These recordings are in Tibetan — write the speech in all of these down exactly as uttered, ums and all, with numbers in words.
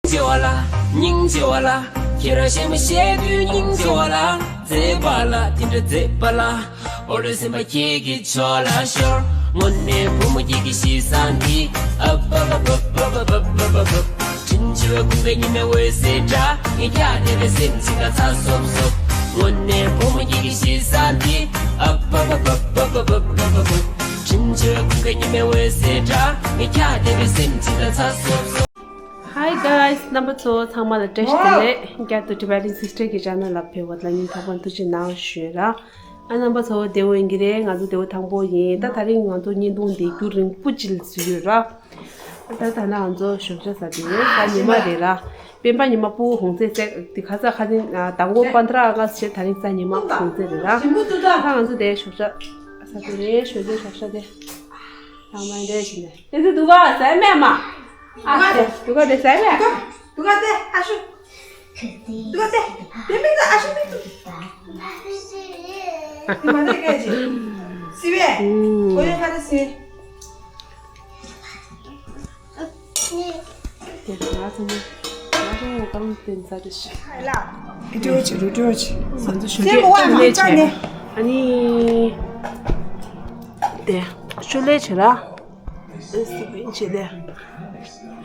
ཆེ་བ་ལ། སྙིང་རྗེ་བ་ལ། ཁྱེད་རང་གཞན་མ་བཤད་དུས་སྙིང་རྗེ་བ་ལ། མཛེས་པ་ལ་དེ་འདྲ་མཛེས་པ་ལ། འོ་རེ་སེམས་པ་ཁྱེད་ཀྱི་ཕྱོགས་ལ་ཤོར། དངོས་གནས་བུ་མོ་ཁྱེད་ཀྱི་གཤིས་བཟང་འདི། ཨ་བ་བ་བ། དྲིན་ཆེ་བའི་ཁུངས་ཀྱི་ཉི་མའི་འོད་ཟེར་འདྲ། ངས་ཀྱང་དེ་འདྲ་སེམས་ཅིག་ལ་ཚ་སོབ་སོབ། དངོས་གནས་བུ་མོ་ཁྱེད་ཀྱི་གཤིས་བཟང་འདི། ཨ་བ་བ་བ། དྲིན་ཆེ་བའི་ཁུངས་ཀྱི་ཉི་མའི་འོད་ཟེར་འདྲ། ངས་ཀྱང་དེ་འདྲ་སེམས་ཅིག་ལ་ཚ་སོབ་སོབ། Hi guys, རྣམ་པ་ཚོ་ཚང་མ་ལ་བཀྲ་ཤིས་བདེ་ལེགས། བསྐྱར་དུ་Tibetan Sister གི་channel ལ་ཕེབས་པ་ལ་སྙིང་ཐག་པ་ནས་ཐུགས་རྗེ་གནང་ཞུ་ར། ཨ་རྣམ་པ་ཚོ་བདེ་པོ་ཡིན་གྱི་རེད། ང་ཚོ་བདེ་པོ་ཐང་པོ་ཡིན། ད་དེ་རིང་ང་ཚོ་བརྙན་ཐུང་འདི་རྒྱུན་རིང་པོ་ཅིག་བཟོས་ཡོད་ར། ད་ད་ནང་ང་ཚོ་ཞོགས་ཇ་ཟ་དུས་གཟའ་ཉི་མ་རེད་ར། སྤེན་པ་ཉི་མ་ཕྲུ་གུ་གུང་སེང་ཟེར་དེ་ག་ས་ག་ནས་དང་པོ་པན་དྲ་ཨ་ག་སི་བྱས། དེ་རིང་གཟའ་ཉི་མ་གུང་སེང་རེད་ར། ད་ང་ཚོ་དེ་ཞོགས་ཇ་ཟ་དུས་རེད། ཞོགས་ཇ་ཞོགས་ཇ་དེ། ཚང་མ་འདྲ་ཞིག་ནས། དེ་ཚོ་སྡུག་ག་ཟ་མེད་མ། ཨ་ཟེ། སྡུག་ག་དེ་ཟ་མེད། སྡུག་ག་དེ་ཨ་ཤུ། སྡུག་ག་དེ། དེ་མིན་ད་ཨ་ཤུ་མིན་འདུག་དེ་མ་དེ་སྐད་ཅིག་སི་བས། ཨུམ། ཁོ་ཡོད་ཁ་དེ་སི་བས། དེ་ང་ཚོ་ནི་ང་ཚོ་ནི་ཏང་ཏན་ཚ་དེ་ཤི། ཨེ་ལ། ཨེ་ཏྲོ་ཆི་རུ་ཏྲོ་ཆི། ང་ཚོ་ཞོགས་ཀས་ཞོགས་ལས་བྱས། ཨ་ནི། དེ་ཞོགས་ལས་བྱས་ར། ཨེ་སི་བི་བྱས་དེ།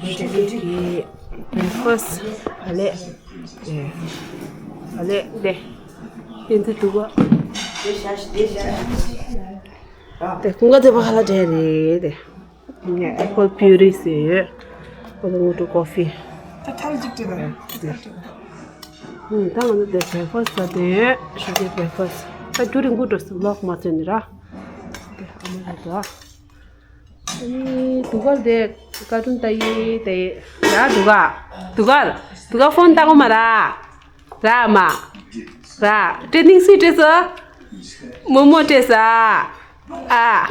ཞོགས་ཀས་ཀྱི་བྷེག་ཕ་སི་བ་ལས། དེ་བ་ལས་དེ། དེ་ཚོ་འདུག་ག་དེ་ཁོང་ག་དེ་བ་ཧ་ལ་འདྲ་རེད་དེ། ངས་ཨེ་པལ་པིའུ་རི་ཟེར་ཡོད། ཨོ་ད་ངུ་ཏུ་ཀོ་ཕི། ད་ཐལ་ཅིག་སྤྲད་ད། ད་ང་ཚོ་དེ་བྷེག་ཕ་སི་ཟ་དེ་ཡོད། ཞོགས་ཀས་བྷེག་ཕ་སི། ད་རྒྱུན་རིང་པོ་འགྲོ་སྲིད་ལོག་མ་ཚོད་ནི་ར། དེ་ཨ་མ་རེད་དོ། ཨ་ནི་དུ་གར་དེ་ཀ་ཀྲུན་ཏ་ཡི་དེ་ཡ་དུ་ག་དུ་གར་དུ་གར་ཕོན་ལྟ་གོ་མ་ར། ར་མ། ར། ཏྲེ་ནིང་སུས་སྤྲད་སོ། མོ་མོ་སྤྲད་ས། ཨ།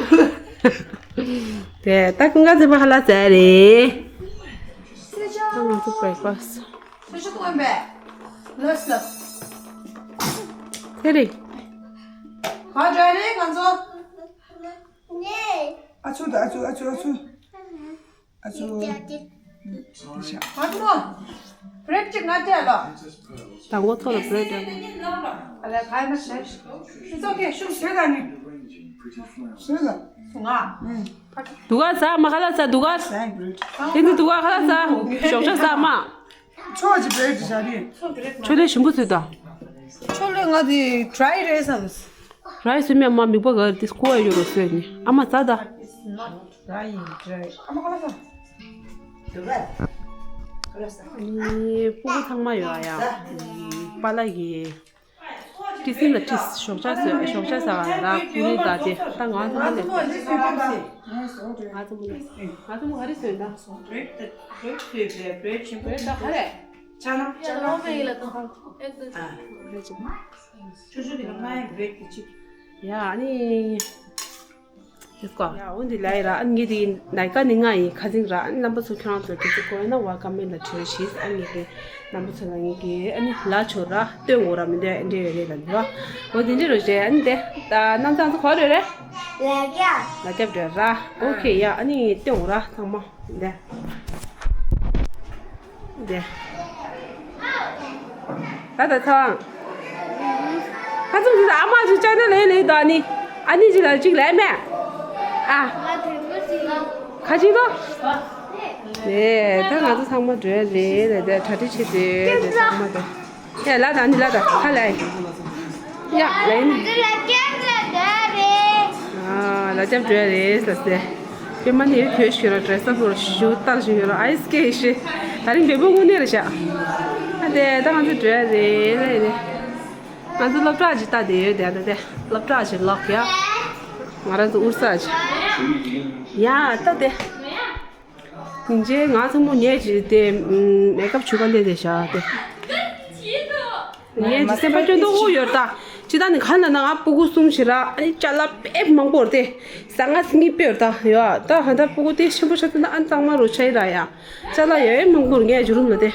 དེ་ད་ཀུན་དགའ་ཚེ་པ་ཧ་ལ་ཙལ་རེད། ད་ང་ཚོ་བྷེག་ཕ་སི། དེ་རེད། ག་འདྲ་རེད་ང་ཚོ། ཨ་ཚུ་ད་ཨ་ཚུ་ཨ་ཚུ་ཨ་ཚུ། ཨ་ཚུ། ང་ཚོ་མོ། བྷེ་རེག་ཅིག་ང་སྤྲད་ལོ། དང་པོ་ཐོག་ལ་བྷེ་རེག་སྤྲད། ཨ་ལས་ག་ཡིན་ན་ཞེས། It's okay. ཤུགས་བཟོས་ད་ནི། བཟོས་ད། ང་། དུ་ག་ཟ་མ་ཁ་ལག་ཟ་དུ་ག་དེ་ཚོ་དུ་ག་ཁ་ལག་ཟ། ཞོགས་ཇ་ཟ་མ། ཆོ་ཅི་བྷེ་རེག་ཅིག་ཟ་ནི། ཆོ་ལེ་ཞིམ་པོ་བཟོས་ད། ཆོ་ལེ་ང་དེ་ཌ་རའི་རེད་ཟ། ར་ཡི་སུ་མེད་མ་མིག་པ་ག་རེ་དེ་ཁོ་ཨེ་ཡོད་རོ་སོས་ནི་ཨ་མ་ཟ་ད། ར་ཡི་ཌ་རའི་ཨ་མ་ཁ་ལག་ཟ། དུ་ག་ཁ་ལག་ཟ། ནི་སྤུ་གུ་ཚང་མ་ཡོད་ཨ་ཡ། པ་ལགས་ཀྱིས། ཏི་སིན་ལ་ཏིས་ཞོགས་ཇ་ཟོས་ཞོགས་ཇ་ཟ་བ་ར་ཀུ་རེ་ད་དེ་ད་ང་ཚོ་མ་ནས། ང་ཚོ་མ་ནས་ང་ཚོ་མ་ག་རེ་ཟོས་ད། བྷེ་རེག་ད་ག་རེ། ཅ་ལག་ཅ་ལག་ཨ། ཆུ་ཆུ་དེ་ལ་ང་ཡང་བྷེ་རེག་དེ་ཅིག་ཡ་ཨ་ནི། དེ་སྐོར། ཡ་འོ་འདི་ལ་ཡི་ར་ཨ་ནི་ངེད་དེ་ནའི་ཀ་ནི་ང་ཡི་ཁ་ཚིག་ར་ཨ་ནི་རྣམ་པ་ཚོ་ཁྱོད་རང་ཚོ་དེ་ཚོ་དགོས་ན་བ་ཀ་མེན་ལ་བྲིས་ཤིག་ཨ་ནི་ངེད་ཀྱི་རྣམ་པ་ཚོ་ལ་ངེད་ཀྱི་ཨ་ནི་ལ་ཆོ་ར་སྟོན་འོ་ར་མི་འདོད་ཨ་འདྲེ་ཡོད་རེད་ལ་འདི་བ། འོ་དེ་འདྲེ་རོ་ཞེ་ཨ་ནི་དེ་ད་རྣམ་ཚང་ཚོ་གོ་རེ་རེ། ལ་རྒྱབ། ལ་རྒྱབ་འདྲེ་ར། ཨོ་ཁེ་ཡ་ཨ་ནི་སྟོན་འོ་ར་ཚང་མ། འདི། འདི། ད་ད་ཚང་། ཁ་ཚུམ་ཅི་ད་ཨ་མ་ཅི་ཅ་ན་ལེ་ལེ་ད་ནི། ཨ་ནི་ཅི་ལ་ཅིག་ལེ་མེ། ཨ། ཁ་ཅིག་ད། ལེ་ད་ང་ཚོ་ཚང་མ་འགྲོ་ཡ་རེད་ལེ་ད་གྲ་སྒྲིག་བྱེད་དེ་ལེ་ཚང་མ་ད། ཡ་ལ་དང་ནི་ལ་དང་ཁ་ལ་ཡ། ཡ་ལ་ཡིན། ང་ཚོ་ལ་རྒྱབ་འགྲོ་འདོད་རེད། ཨ་ལ་རྒྱབ་འགྲོ་ཡ་རེད་ཟེར་ཏེ། པེ་མ་ནི་བོད་ཤི་ར་ཌེ་རེ་སི་ཨབ་ར་ཞུ་ཏར་ཞུ་ཡོད་ར་ཨའི་སི་ཀེ་ཤི། ད་རིང་བེ་བོ་དངོས་གནས་རེད་ཤག་ཨ་དེ་ད་ང་ཚོ་འགྲོ་ཡ་རེད་ལ་ཡིན། ང་ཚོ་སློབ་གྲྭ་ཅིག་ལྟ་དེ་ཡོད་དེ་ད་དེ་སློབ་གྲྭ་ཅིག་ལོག་ཡ། ང་རང་ཚོ་ཨུར་ས་ཅིག་ཡ་ད་དེ། སྙིང་རྗེ། ང་ཚོ་མོ་ཉལ་གྱི་དེ་མེག་ཨབ་བྱུག་ག་སླེབས་བསྡད་བཞག་དེ། ཉལ་གྱི་སེམས་པ་སྐྱོ་མདོག་ཡོད་ད། ཅི་ད་ནི་ག་ན་ང་སྤུ་གུ་གསུམ་ཞིག་ར་ཨ་ནི་ཅ་ལག་དཔེ་མང་པོ་རེད་དེ། ཟ་ང་སྙིང་དཔེ་ཡོད་ད་ཡོད་ད། ཧ་ད་སྤུ་གུ་དེ་ཆེན་པོ་ཆགས་ཚར་ན་ཨ་ནི་གཙང་མ་རུ་ཆགས་ཡི་ར་ཡ། ཅ་ལག་ཡོད་མང་པོ་རེད་ཉལ་གྱི་རུམ་ལ་དེ།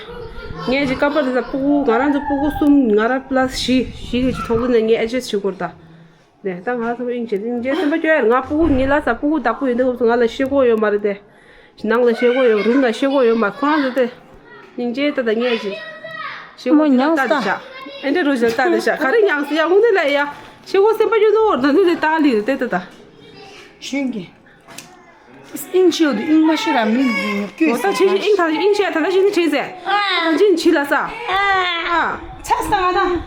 ཉལ་གྱི་ཀ་པར་དེ་ད་སྤུ་གུ་ང་རང་ཚོ་སྤུ་གུ་གསུམ་ང་ར་པ་ལ་སི་བཞི་བཞི་གི་ཐོག་ཏུ་ནས་ངས་ཨེ་ཇེ་སི་ཊི་བྱེད་དགོས་རེད་ད། ནས་ད་ང་ཚོ་དབྱིན་ཇི་དབྱིན་ཇི་སེམས་པ་སྐྱོ་ཡ་རེད། ང་སྤུ་གུ་ཉིད་ལ་ས་སྤུ་གུ་བདག་པོ་ཡོད་འདུག་ང་ལ་ཤེས་གོ་ཡོད་མ་རེད་དེ། ནང་ལ་ཤེས་གོ་ཡོད་རུམ་ལ་ཤེས་གོ་ཡོད་མ་ཁོ་རང་ཚོ་དེ། སྙིང་རྗེ་ད་ད་ཉལ་ཞིག་ཤི་མོ་མོ་ཉང་ལྟ་ད་ཤ། ཨེ་འདྲ་རོ་ཞིག་ལྟ་ད་ཤ། ག་རེ་ཉང་སི་ཡ་ཧུང་ནི་ལ་ཡ། ཤི་མོ་སེམས་པ་ཡོད་དོ་ད་ནི་ལ་ལྟ་ལི་རེད་ད་ད། ཤུན་གྱི། ཨིང་ཤེས་འདུག་ཨིང་མ་ཤེས་ར་མི་འདུག་འོ་ད་ཆེ་ཤི་ཨིང་ད་ཨིང་ཤེས་ད་ད་ཤི་ནི་ཆེ་ཟེ། ད་ཅིན་ཆི་ལ་ས། ཨ། ཚ་ས་ང་ད།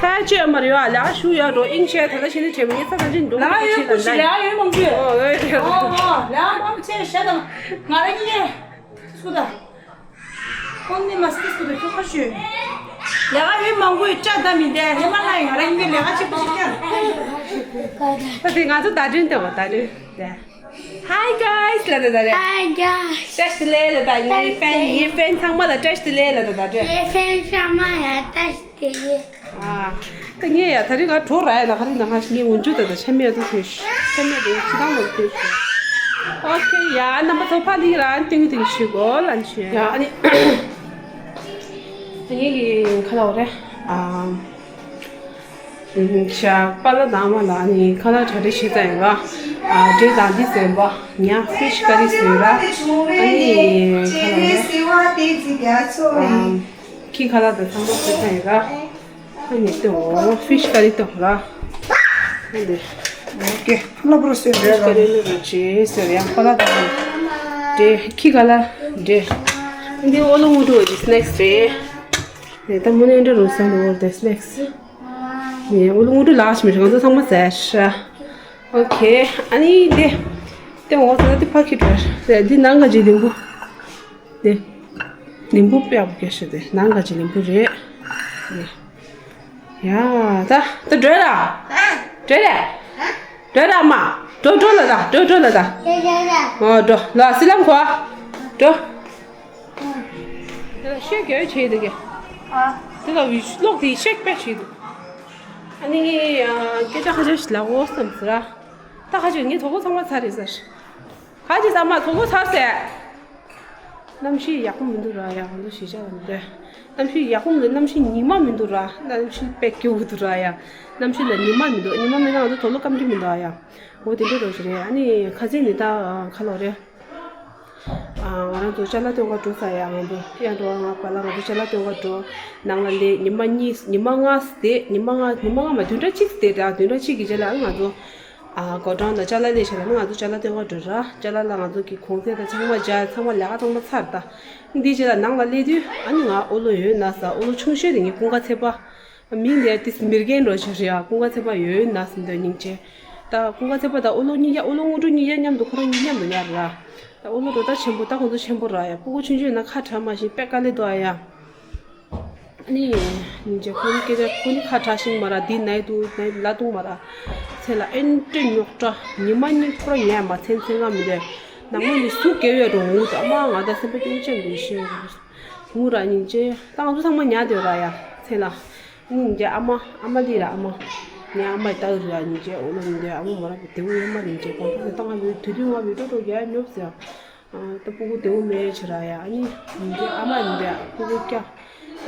ཚ་ཅེ་མ་རེད་ཡ་ལ་ཤུ་ཡ་རོ་ཨིང་ཤེས་ད་ད་ཤི་ནི་ཆེ་མི་ས་ད་ཅིན་འདུག་ལ་ཡོད་ཀུ་ཤི་ལ་ཡོད་མང་གི། ཨོ་ཨོ་ཨོ་ལ་མང་ཆེ་ཤ་ད་ང་ར་ཉི་ཡེ་སུ་ད། ཁོང་ནི་མ་སྐྱིད་སུ་དུ་ཁྱོ་ཁ་ཞུ། ལས་ཀ་ཡོད་མང་པོ་ཡོད་ཅག་ད་མི་འདས་ཧེ་མ་ལ་ཡི་ང་རང་ཡིན་པའི་ལས་ཀ་ཆེ་པོ་ཞིག་ཀྱང་། ད་དེ་ང་ཚོ་ཟླ་སྒྲོན་དེ་བ་ཟླ་སྒྲོན་དེ། Hi guys ལ་ད་ད་རེད། Hi guys. བཀྲ་ཤིས་བདེ་ལེགས་ལ་ད་ངའི་ཕེན་ངའི་ཕེན་ཚང་མ་ལ་བཀྲ་ཤིས་བདེ་ལེགས་ལ་ད་ད་རེད། ངའི་ཕེན་ཚང་མ་ལ་བཀྲ་ཤིས་བདེ་ལེགས། ཨ། ད་ངས་ཡ་ད་རིང་ང་གྲོ་ར་ཡ་ན་ག་རེ་ན་ང་ངས་འོན་ཇུ་ད་ད་ཆ་མེད་དུ་ཐོས་ཤི་ཆ་མེད་དུ་ཅི་དང་མོ་ཐོས་ཤི། ཨོ་ཁེ་ཡ་རྣམ་པ་ཚོ་ཕ་ལི་ར་ཏིང་ཏིང་ཤི་གོ་ལན་ཤི་ཡ། ཨ་ནི་ད་ངས་གི་ཁ་ལ་འོ་རེ་ཨ་ཤ་པ་ལ་དང་མ་ལ་ཨ་ནི་ཁ་ལ་གྲ་སྒྲིག་བྱེད་ཙང་ཡིན་ག་ཨ་འདྲེ་དང་འདི་ཟེར་བ་ཉ་ཧྥི་ཤི་ཀ་རི་ཟེར་ར་ཨ་ནི་ཁ་ལ་འོ་རེ་ཨ། ཁྱི་ཁ་ལག་དང་ཚང་མ་བཟོས་ཚར་ཡིན་ར། ཨ་ནི་ལྟོས་འོ་ཧྥི་ཤི་ཀ་རི་ལྟོས་ར། ཨ་འདི། ཨོ་ཀེ། ཁ་ལག་པུ་ར་སོས་ཧྥི་ཤི་ཀ་རི་ལ་ར་ཅེ་ཟེར་ཡང་ཁ་ལག་དང་འདྲེ་ཁྱི་ཁ་ལག་འདྲེ། འདི་ཨོ་ལོ་ངུ་ཏུ་ཅི་སི་ནེག་སི་རེད། དེ་ད་མོ་ནས་འདྲ་རུ་ས་འདི་འོ་དེ་སི་ནེག་སི། ནས་ཨོ་ལོ་ངུ་ཏུ་ལགས་མི་ཤི་གང་ཚོ་ཚང་མ་ཟས་ཤ། ཨོ་ཀེ། ཨ་ནི་དེ། དེ་འོ་ས་དེ་ཕ་ཁི་འདྲ་རེད་འདི་ནང་ག་ཅི་ལིང་བུ། དེ། ལིང་བུ་དཔེ་ཡག་པོ་སྐྱེ་ཤི་དེ་ནང་ག་ཅི་ལིང་བུ་རེད། དེ། ཡ། ད་ད་འགྲོ་ར། འགྲོ་ར། འགྲོ་ར་མ། འགྲོ་འགྲོ་ལ་ད་འགྲོ་འགྲོ་ལ་ད། ཨོ་འགྲོ་ལ་སི་ལམ་ཁོ། འགྲོ། དེ་ལ་ཤེག་ག་བྱས་འདུག་གས། དེ་ལ་གློག་དེ་ཤེག་དཔེ་བྱས་འདུག་ཨ་ནི་སྐད་ཆ་ཁ་ཤས་ཤིག་ལབ་འོ་བསམ་ཟེར་ར། ད་ཁ་ཤས་ངས་དོ་པོ་ཚང་མ་ཚར་རེད་ཟེར། ཁ་ཅིག་ཚང་མ་དོ་པོ་ཚར་ཟེར། གནམ་གཤིས་ཡག་པོ་མི་འདུག་ར་ཡ་ང་ཚོ་གཞིས་ཆགས་ལ་མི་འདོད། གནམ་གཤིས་ཡག་པོ་མི་འདུག་གནམ་གཤིས་ཉི་མ་མི་འདུག་ར་གནམ་གཤིས་དཔེ་སྐྱིད་པོ་འདུག་ར་ཡ། གནམ་གཤིས་ལ་ཉི་མ་མི་འདུག་ཉི་མ་མེད་ན་ང་ཚོ་དུག་ལོག་སྐམ་གྱི་མི་འདུག་ཨ་ཡ། འོ་དེ་འདྲ་རོ་ཞིག་རེད་ཨ་ནི་ཁ་སང་ནི་ད་ཁ་ལོ་རེད། ང་རང་ཚོ་ཅ་ལག་སྟོན་ག་འགྲོ་ས་ཡ་ང་ཚོ་ཡ་འགྲོ་ང་པ་ལ་ང་ཚོ་ཅ་ལག་སྟོན་ག་འགྲོ་ནང་ལ་ལས་ཉི་མ་གཉིས་ཉི་མ་ལྔ་སྟེ་ཉི་མ་ལྔ་ཉི་མ་ལྔ་མ་བདུན་ཕྲག་གཅིག་སྟེ་ར་བདུན་ཕྲག་གཅིག་གི་རྗེས་ལ་ང་ཚོ། ཨ་སྒོ་འགྲམ་དང་ཅ་ལག་ལས་བྱེད་ལ་ནི་ང་ཚོ་ཅ་ལག་སྟོན་ག་འགྲོ་ར་ཅ་ལག་ལ་ང་ཚོ་གི་གོང་ཚད་དང་ཚང་མ་སྦྱར་ཚང་མ་ལས་ཀ་ཚང་མ་ཚར་ད། འདི་རྗེས་ལ་ནང་ལ་སླེབས་དུས་ཨ་ནི་ང་ཨོ་ལོ་ཡོད་ན་ས་ཨོ་ལོ་ཆུང་ཤོས་དེ་ངའི་ཀུན་དགའ་ཚེ་དཔག་མིང་དེ་ཏིས་མིར་རྒན་རོ་ཞིག་རེད་ཨ་ཀུན་དགའ་ཚེ་དཔག་ཡོད་ན་ཟིན་དོན་སྙིང་རྗེ། ད་ཀུན་དགའ་ཚེ་དཔག་དང་ཨོ་ལོ་གཉིས་ཀ་ཨོ་ལོ་དངོས་གྲུབ་གཉིས་ཀ་མཉམ་དུ་ཁོ་རང་གཉིས་མཉམ་དུ་ཉར་ར། ད་ཨོ་ལོ་འགྲོ་ད་ཆེན་པོ་ད་ཁོང་ཚོ་ཆེན་པོ་ར་ཡ་སྤུ་གུ་ཆུང་ཆུང་ན་ཁ་གྲག་མ་ཤེས་པད་དཀའ་ལས་འདུག་ཨ་ཡ། ནི། ཉིན་བྱེད་ཁོ་ནི་སྐད་ཆ་ཁོ་ནི་ཁ་གྲག་ཤིང་མ་ར་འདི་ནའི་འདུག་ནའི་ལ་འདུག་མ་ར། ཚེ་ལ་ཨེ་འདྲ་རྙོག་དྲ་ཉི་མ་གཉིས་ཁོ་ར་ཉལ་མ་ཚན་ཚན་ང་མི་འདོད། ནང་མ་ནི་སུ་རྒས་ཡོད་འགྲོ་ངུ་དུ་ཨ་མ་ང་ད་སེམས་པ་སྐྱོ་ཅན་འདུག་ཤེས་ངུ་ར་ཉིན་བྱེད་ད་ང་ཚོ་ཚང་མ་ཉལ་འདོད་ར་ཡ་ཚེ་ལ། ཉིན་བྱེད་ཨ་མ་ཨ་མ་ལི་ར་ཨ་མ། ཉལ་ཨ་མ་ཡི་ལྟ་གི་ར་ཉིན་བྱེད་འོ་ལོ་མི་འདོད་ཨ་མ་མ་ར་བདེ་བོ་ཡོད་མ་ཉིན་བྱེད་གོང་ཚ་ཚེ་ད་ང་མི་དུས་དུས་ང་མི་འགྲོ་འགྲོ་རྒྱ་ཉོབ་ཟེར། ད་སྤུ་གུ་བདེ་བོ་མེད་ཆེ་ར་ཡ་ཨ་ནི། ཉིན་རྒྱུན་ཨ་མ་ཡིན་པས་སྤུ་གུ་སྐྱ།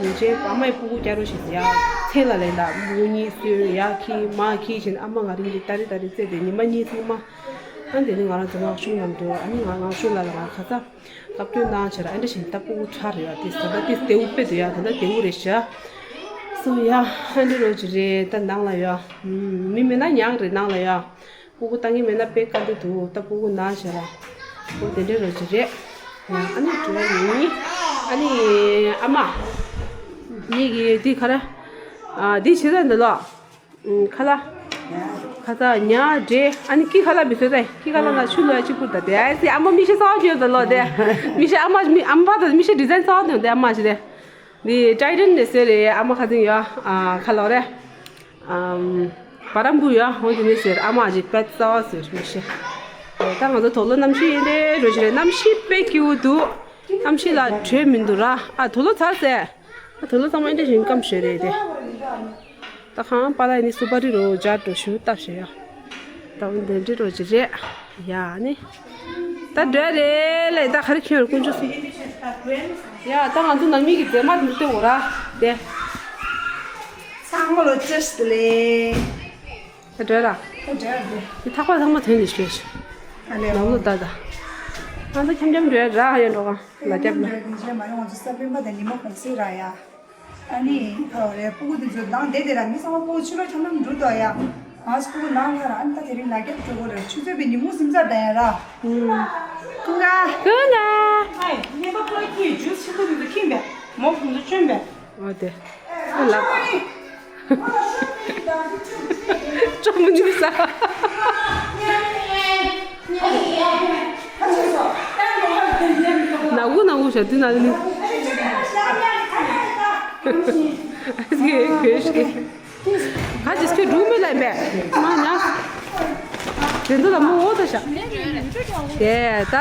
ཉིན་རྒྱུན་ཨ་མ་ཡི་སྤུ་གུ་སྐྱ་རོ་ཞིག་ཡ། ཚེ་ལ་ལས་ལ་སྤུ་གུ་གཉིས་གསོས་ཡ་ཁྱི་མ་ཁྱི་བཞིན་ཨ་མ་ང་རིང་གི་ཏ་རི་ཏ་རི་བཙས་ཏེ་ཉི་མ་གཉིས་ཚང་མ། ཨ་འདི་ནི་ང་རང་ཚོ་ངག་ཆུང་ལ་འགྲོ་ཨ་ནི་ང་ངག་ཆུང་ལ་ལ་ང་ཁ་ཚ། བཀའ་བཀྱོན་གནང་བྱས་ར་ཨ་འདྲ་བཞིན་ད་སྤུ་གུ་ཁྲ་རེད་ཡ་དེ་ད་ལྟ་དེ་བདེ་བོ་དཔེ་འདུག་ཡ་ད་ལྟ་བདེ་བོ་རེད་ཤག་སོ་ཡ་ཨ་འདྲ་རོ་ཅིག་རེད་ད་ནང་ལ་ཡ། མི་མེད་ན་ཉག་རེད་ནང་ལ་ཡ། སྤུ་གུ་བཏང་གི་མེད་ན་དཔེ་དཀའ་ལས་འདུག་ད་སྤུ་གུ་ན་ཞེ་ར། འོ་དེ་འདྲའི་རོ་ཅིག་རེད། ཡང་ཨ་ནི་བྲོས་ཡིན། ཨ་ནི་ཨ་མ། ངེད་ཀྱི་འདི་ག་རེ། ཨ་འདི་བྱེད་ས་འདི་ལོ། ཁ་ལག་ཁ་ཚ་ཉ་འདྲེ་ཨ་ནི་ཀི་ཁ་ལག་མི་བཟོད་ད་ཀི་ཁ་ལག་ན་ཆུ་ལོ་ཡ་གཅིག་པུར་ད་དེ་ཨ་སི་ཨ་མ་མི་ཤེས་གསར་བ་བྱོས་ད་ལོ་དེ། མི་ཤེས་ཨ་མ་མི་ཨ་མ་ཕ་ད་མི་ཤེས་ཌི་ཛའིན་གསར་བ་དེ་ཨ་མ་ཞེ་དེ། འདི་ཊའི་ཊན་ནས་བཟོས་རེད་ཨ་མ་ཁ་ཚིང་ཡོད་ཨ་ཁ་ལོ་རེད། ཨམ། བ་རམ་བུ་ཡོད་ཨ་འོ་དེ་ནས་ཟེར་ཨ་མ་ཅིག་པད་ཙ་བ་ཟེར་མི་ཤེས། ད་ང་ཚོ་དོག་ལོ་གནམ་གཤིས་ཡིན་རེད་རོ་ཞིག་རེད་གནམ་གཤིས་དཔེ་སྐྱིད་པོ་འདུག་གནམ་གཤིས་ལ་དྲོད་མི་འདུག་ར་ཨ་དོག་ལོ་ཚར་ཟེར། ཨ་དོག་ལོ་ཚང་མ་ཨེ་འདྲ་ཞིག་སྐམ་ཞོད་རེད་དེ། ད་ཁང་པ་ལ་ནི་སུ་པ་རི་རོ་ཇ་འགྲོ་ཞུ་སྟབས་ཞེ་ཡ། ད་འོ་འདི་འདྲི་རོ་ཅི་རེད། ཡ་ནི། ད་འདྲ་རེད་ལས་ད་ག་རེ་ཁྱོད་དཀོན་མཆོག་གསུམ། ཡ་ད་ང་ཚོ་ནང་མི་གི་རྫས་མ་འདུག་སྟེ་འོ་ར་དེ། ཚང་མ་ལོ་ཅེས་ལེ། ད་འདྲ་ར། ད་འདྲ་རེད། དེ་ཐག་པ་ཚང་མ་ཐོན་ནས་ཤོད་ཤོད། ཨ་ལེ་ནང་ལོ་ད་ད། ང་ཚོ་འཆམ་འཆམ་འགྲོ་ཡ་རག་ཡོད་འགྲོ་ག་ལ་རྒྱབ་ལ། འགྲོ་ཡ་དེ་རྗེས་མ་ཡོང་ང་ཚོ་ས་སྤེན་པ་དང་ཉི་མ་གུང་སེང་རག་ཡ། ཨ་ནི་ཁ་བ་རེ་སྤུ་གུ་དེ་ཚོ་ནང་བསྡད་དེ་ར་མི་ཚང་མ་སྤུ་གུ་ཕྱི་ལོགས་འཆམ་འཆམ་འགྲོ་འདུག་ཡ། ང་ཚོ་སྤུ་གུ་ནང་ལ་ར་ཨ་ནི་ད་དེ་རིང་ལ་རྒྱབ་འགྲོ་དགོས་རེད། ཆུ་ཚོད་པའི་ཉིན་གུང་གཟིམ་ཚར་ད་ཡ་ར། ཀུན་དགའ། ཀུན་དགའ། ཨ་ནི་ནད་པ་ཕོ་ཁྱི་ཇུས་ཆེན་པོ་དེ་ཚོ་ཁྱིམ་པས་མོ་ཁོང་ཚོ་བཅོམ་པས། ཨོ་དེ། ཨོ་ལགས། ཅོ་མི་ནུས་ས། ནག་གུ་ནག་གུ་ཞག་དུས་ནག་ནི། ཨ་ཙི་གོས་ཤིག་ཁ་ཅིག་ཁྱོད་འགྲུག་མི་ལ་ཡིན་པས། མ་ཉག་དེ་ཚོ་ལ་མོ་འོ་ད་ཤག་དེ་ད།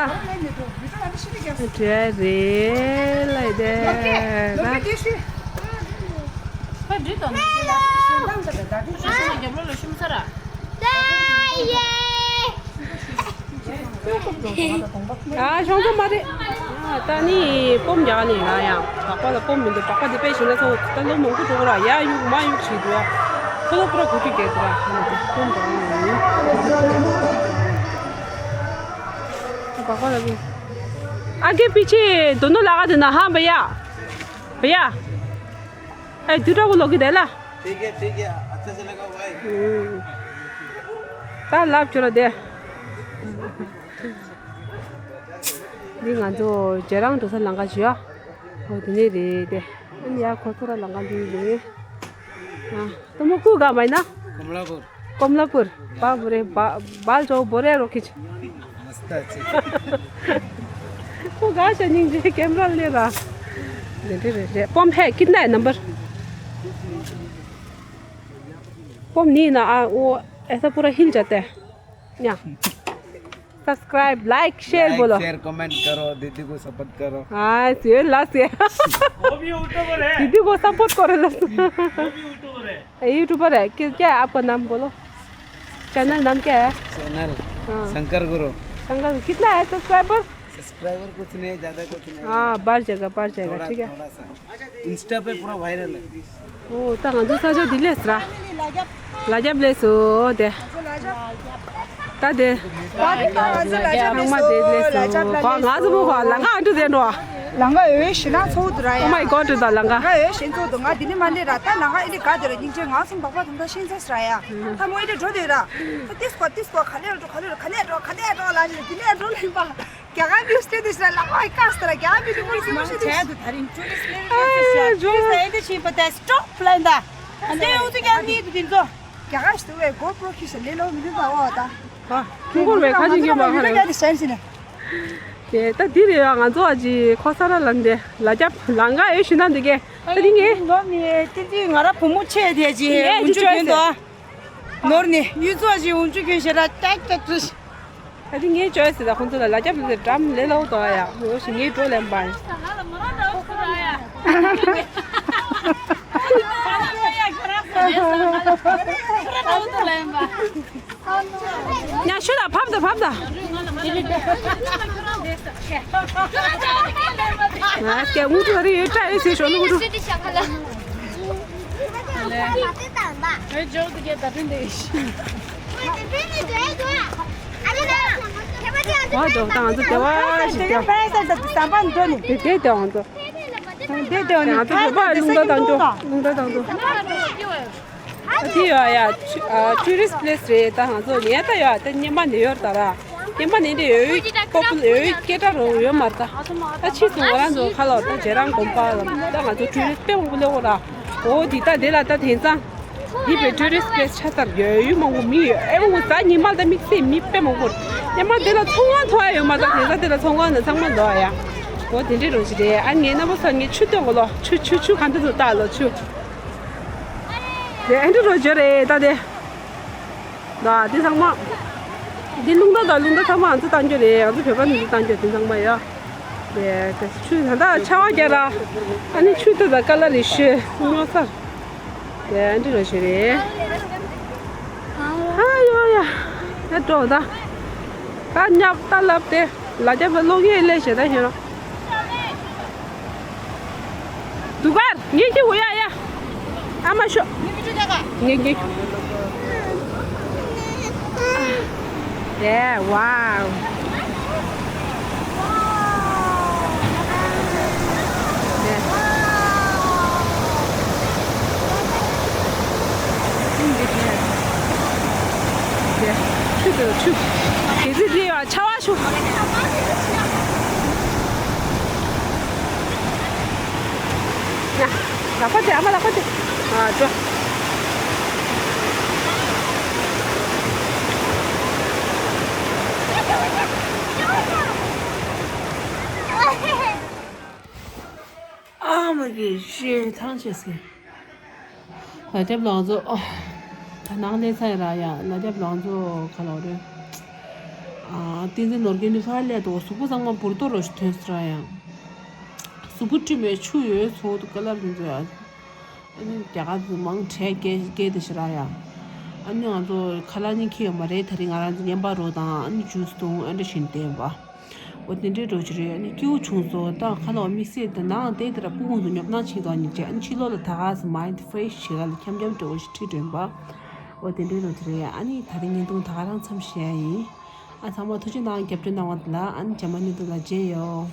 བྲེ་རེ་ལ་དེ་ད། ཁ་འདྲི་དང་ནི་ཁྱེད་ལ་ཤིང་ཐང་ད་ད་ད་དུ་ཤིང་ཐང་རྒྱབ་ལོ་ལ་ཤུམ་ས་ར། ཨ་ཤོང་ཚོ་མ་རེད། ཨ་ད་ནི་སྤོམ་རྒྱག་ནི་ང་ཡང་བག་པ་ལ་སྤོམ་མི་འདུག་བག་པ་དེ་པས་ཤིང་ན་ཚོ་ད་ལོ་མང་པོ་འགྲོ་གི་ར་ཡ་ཡུག་མ་ཡུག་བྱེད་འདུག་ཡ། ཁོ་ལོ་པུ་ར་གུ་ཅུ་རྒྱག་གི་ར་ཁ་ནི་དེ་སྤོམ་རྒྱག་ནི་ཡིན། བག་པ་ལ་གི། आगे पीछे दोनों लगा देना। हाँ भैया। भैया। ए, दूसरा को लोग दे ला। ठीक है, ठीक है, अच्छा से लगाओ भाई। ད་ལབ་ཁྱོད་ར་དེ། འདི་ང་ཚོ་རྗེ་རང་འགྲོ་ས་ལམ་ཁ་བྱོས་ཨ། ཨོ་དེ་ནས་རེད་དེ། ཨ་ནི་ཡ་ཁོ་ཚོ་ར་ལམ་ཁ་འདི་རེད། ཨ་ད་མོ་ཀུ་ག་མ་ཡིན་ན། कमलापुर। कमलापुर। बाप रे, बा-, बाल जो बोरे रो खींच। मस्त अच्छे। वो गा से निंजे कैमरा ले रहा। दे दे दे। पम्प है, कितना है नंबर? पम्प नहीं ना, आ, वो ऐसा पूरा हिल जाता है। या। सब्सक्राइब, लाइक, शेयर बोलो। लाइक, शेयर, कमेंट करो, दीदी को सपोर्ट करो। हाँ, ये लास्ट है। वो भी यूट्यूबर है। दीदी को सपोर्ट करो लास्ट। वो भी यूट्यूबर है। यूट्यूबर है। क्या, क्या है आपका नाम बोलो? चैनल नाम क्या है? चैनल हाँ। शंकर गुरु। शंकर गुरु। कितना है सब्सक्राइबर? सब्सक्राइबर कुछ नहीं है, ज्यादा कुछ नहीं है। हाँ, बढ़ जाएगा, बढ़ जाएगा, थोड़ा, ठीक है। थोड़ा सा। इंस्टा पे पूरा वायरल है। ཨོ་ད་ང་ཚོ་ས་ཆ་འདི་ལས་ར། ལ་རྒྱབ་ལས་སོ་དེ། ད་དེ། ཚང་མ་དེ་ལས་སོ་གོ་ང་ཚོ་མོ་གོ་ལ་ང་ཨ་འདྲ་དེ་འགྲོ། ལ་ང་འོས་ཤི་ན་ཚོགས་དུ་ར་ཡ། Oh my god ད་ལ་ང་། ལ་ང་འོས་ཤི་ཚོགས་དུ་ང་འདི་ནི་མ་ལས་ར་ད་ལ་ང་ཨི་ནི་ག་དེ་ར་སྙིང་རྗེ་ང་སུམ་བག་པ་དུམ་ད་ཤིན་ཚ་སི་ར་ཡ། ད་མོ་ཨི་འདྲ་འགྲོ་དེ་ར། ད་ཏིས་གོ་ཏིས་གོ་ག་ནས་འགྲོ་ག་ནས་འགྲོ་ག་ནས་འགྲོ་ག་ནས་འགྲོ་ལ་ཞིག་འདི་ནས་འགྲོ་ལེན་པ། རྒྱ་གར་བིའུ་སྟེ་དེ་ཤ་ལ་ཨོའི་ཀ་སྟ་ར་རྒྱ་གར་བི་ལུ་མོ་སི་མོ་ཤི་དེ། ཨ་ཇོ་ས་ཨེ་དེ་ཆི་པ་དེ་སི་ཊོབ་ལན་ད། ཨ་འདི་ཡོང་དུ་ཀྱང་དེ་དུ་དེ་ཚོ། རྒྱ་གར་ཤི་དུ་བའི་གོ་པྲོ་ཁི་ཤ་ལེ་ལོ་མི་དུ་ད་ཨོ་ད། ཧ་ཁུ་གོར་བའི་ཁ་ཅིག་གི་མ་ཧ་ར་ཡོད། དེ་ད་འདི་རེད་ཡ་ང་ཚོ་ཨ་ཅི་ཁོ་ས་ར་ལན་དེ་ལ་རྒྱབ་ལང་ག་ཨེ་ཤི་ན་འདི་གེ་ད་འདི་ངེ་ནོར་ནི་ཏི་ཏི་ང་ར་བུ་མོ་ཆེ་དེ་ཅི་ངེ་ཨུ་ཅི་ཆོས་ཆོས་དོ། ནོར་ནི་ཡུ་ཚོ་ཅི་འུ་ཅུ་གྱོན་ཤེས་ར་ཏེག་ཏེག་ཏུ། ད་དེ་ངའི་ཅོའི་སི་ད་ཁོང་ཚོ་ལ་ལ་རྒྱབ་ལ་འགྲམ་ལེ་ལོ་དོ་ཡ་ངོ་ཞིག་ངའི་འགྲོ་ལེན་པ་ཡིན། ཉ་ཤུ་ལ་ཕབ་ད་ཕབ་ད། ང་སྐད་ངུ་ཐུ་རི་ཡོད་ཏྲ་ཡོད་ཟེར་ཞོ་ནུ་ངུ་ཐུ། ཨོ་འགྲོ་ད་ང་ཚོ་དེ་བ་ཞིག་དེ། དེ་དེ་དེ་ང་ཚོ། དེ་དེ་ང་ཚོ་བོད་པ་རླུང་རྟ་དང་འགྲོ་རླུང་རྟ་དང་འགྲོ། ཨ་དེ་ཡོད་ཡ། ཨ་ཊུ་རི་སི་པི་ལེ་སི་རེད། ད་ང་ཚོ་ཉལ་ད་ཡོད་ད་སྙེ་མ་ནས་ཡོད་ད་ར། སྙེ་མ་ནས་འདི་ཡོད་ཡོད་པོ་པུ་ལ་ཡོད་ཡོད་སྐད་གྲགས་རོ་ཡོད་མ་རེད་ད། ད་ཕྱིས་སུ་ང་རང་ཚོ་ཁ་ལོ་ད་རྗེ་རང་དགོན་པ་ལ་ད་ང་ཚོ་ཊུ་རི་སི་པི་དཔེ་མང་པོ་སླེབས་གོ་ར། འོ་འདི་ད་འདི་ལ་ད་དེང་སང་འདི་པའི་ཊུ་རི་སི་པི་ལེ་སི་ཆ་ཚར་ཡོད་ཡོད་མང་པོ་མི་ཡོད་ཨེ་མང་པོ་ད་ཉི་མ་ད་དམིགས་བསལ་མི་དཔེ་མང་པོ་རེད། སྙེ་མ་འདི་ལ་ཚོང་ཁང་ཐོག་ཡོད་མ་ད་དེང་སང་འདི་ལ་ཚོང་ཁང་ནང་ཚང་མ་འདུག་ཡ། འོ་དེ་འདྲའི་རོ་ཞིག་རེད། ཨ་ངའི་རྣམ་པ་ཚོ་ངས་ཆུ་སྟོན་གོ་ལོ། ཆུ་ཆུ་ཆུ་གང་འདྲ་འདུག་ལྟ་ལོ་ཆུ། དེ་ཨེ་འདྲ་རོ་བརྗོད་རེད་ད་དེ། ད་དེ་ཚང་མ། འདི་རླུང་རྟ་དང་རླུང་རྟ་ཚང་མ་ང་ཚོ་བཏང་རྒྱུ་རེད། ང་ཚོ་བོད་པ་ནི་བཏང་རྒྱུ་དེ་ཚང་མ་ཡ། དེ་དེ་ཆུ་ད་ལྟ་ཆར་པ་རྒྱག་ར། ཨ་ནི་ཆུ་ད་ད་ཀ་ལ་རེ་ཤི་སྨྱོ་ཚར། དེ་ཨེ་འདྲ་རོ་ཞིག་རེད། ཨ་ཡོ་ཡ། ཡ་འགྲོ་ད། ད་ཉབ་ད་ལབ་སྟེ། ལ་རྒྱབ་ལ་ལོག་ཡས་ལས་བྱེད་ད་ཤེས་རོགས། དུ་གར་ངེད་ཀྱི་འུ་ཡ་ཡ། ཨ་མ་ཤོ། ངེད་ངེད། ཡེ་ཝའོ། ལག་པ་དེ་ཨ་མ་ལག་པ་དེ། ཨ་འགྲོ། ཨ་མ་གི་ཤེས་ཐང་ཆད་སོང་། ལ་རྒྱབ་ལང་ཚོ། ཨོ། ད་ནང་ལས་ཚ་ཡ་ར་ཡ། ལ་རྒྱབ་ལང་ཚོ་ག་ལོ་རེད། ཨ། བསྟན་འཛིན་ནོར་རྒྱས་ནི་ཧྥ་ལས་དོ་གཟུགས་པོ་ཚང་མ་འབུར་ཏོ་རོ་ཞིག་ཐོན་སོང་ར་ཡ། གཟུགས་པོ་བཀྲུས་མེད་ཆུ་ཡོད་ཚོ་དུ་ཀ་ལར་དེ་ཚོ་ཡ། ཨ་ནི་རྒྱ་གར་དུ་མང་གྲས་སྐད་སྐད་དེ་ཤི་ར་ཡ། ཨ་ནི་ང་ཚོ་ཁ་ལག་གཉིས་ཁེལ་ཡོད་མ་རེད། ད་རིང་ང་རང་ཚོ་ཉན་པ་རོ་དང་ཨ་ནི་ཇུས་དང་ཨ་འདྲ་བཞིན་བསྟན་པ། འོ་དེ་འདྲའི་འགྲོ་གི་རེད། ཨ་ནི་སྐྱིད་པོ་བྱུང་སོང་། ད་ཁ་ལག་དམིགས་བསལ་དུ་ནང་བསྡད་དེ་ར་སྤུ་གུ་ཚོ་ཉོབ་སྣང་བྱེད་གང་ཉིད་བྱས། ཨ་ནི་ཕྱི་ལོགས་ལ་ད་ག་སེ་མའིན་ཌི་ཕ་རེ་ཤི་བྱེད་ག་ལ་འཁྱམ་འཁྱམ་འགྲོ་བ་ཞིག་ཁྲིད་འདྲེན་པ། འོ་དེ་འདྲའི་འགྲོ་གི་རེད། ཨ་ནི་ད་རིང་བརྙན་ཐུང་ད་ག་རང་མཚམས་བཞག་ཡིན། ཨ་ཚང་མ་ཐུགས་རྗེ་གནང་། རྒྱབ་སྐྱོར་གནང་བ་དེ་ལ། ཨ་ནི་རྗེས་མ་བརྙན་ཐུང་ལ་མཇལ་ཡོང་།